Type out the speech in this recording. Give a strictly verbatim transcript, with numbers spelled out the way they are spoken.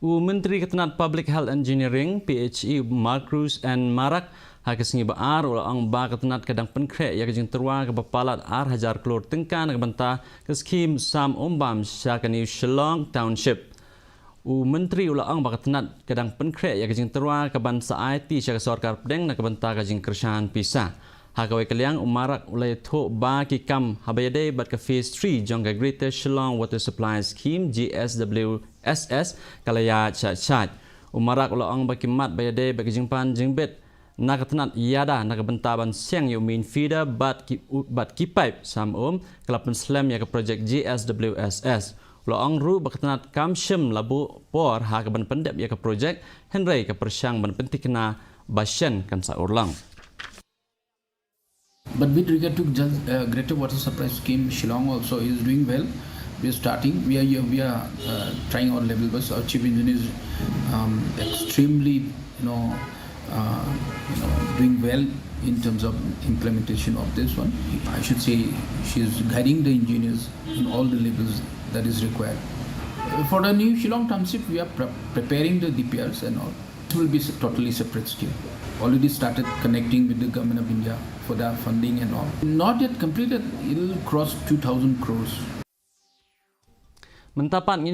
U Myntri ka tnat Public Health Engineering, P H E, Marcuise N Marak, ha ka sngi ba ar u la ong ba ka tnat ka dang pynkhreh ïa ka jingtyrwa kaba palat ar hajar klur tyngka na ka bynta ka skhim sam um bam sha ka New Shillong Township. U Myntri u la ong ba ka tnat ka dang pynkhreh ïa ka jingtyrwa ka ban sa aiti sha ka sorkar pdeng na ka bynta ka jingkyrshan pisa. Ha kawei ka liang, u Marak u la ïathuh ba ki kam haba ïadei bad ka Phase three jong ka Greater Shillong Water Supply Scheme, G S W S S, ka la ïaid shait shait. U Marak u la ong ba ki mat ba ïadei bad ka jingpan jingbit na ka tnat ïada na ka bynta ban seng ïa u main feeder bad ki, u, bad ki pipe sam um ka la pynslem ïa ka projek G S W S S. U la ong ruh ba ka tnat kam shym la buh por ha ka ban pyndep ïa ka projek, hynrei ka pyrshang ban pynthikna ba shen kan sa urlong. But with regard to just, uh, Greater Water Supply Scheme, Shillong also is doing well. We are starting. We are we are uh, trying our level best. Our chief engineer is um, extremely, you know, uh, you know, doing well in terms of implementation of this one. I should say she is guiding the engineers in all the levels that is required. Uh, For the new Shillong Township, we are pre- preparing the D P Rs and all. It will be a totally separate scheme. Already started connecting with the Government of India for the funding and all. Not yet completed, it will cross two thousand crores. Mynta pat ngi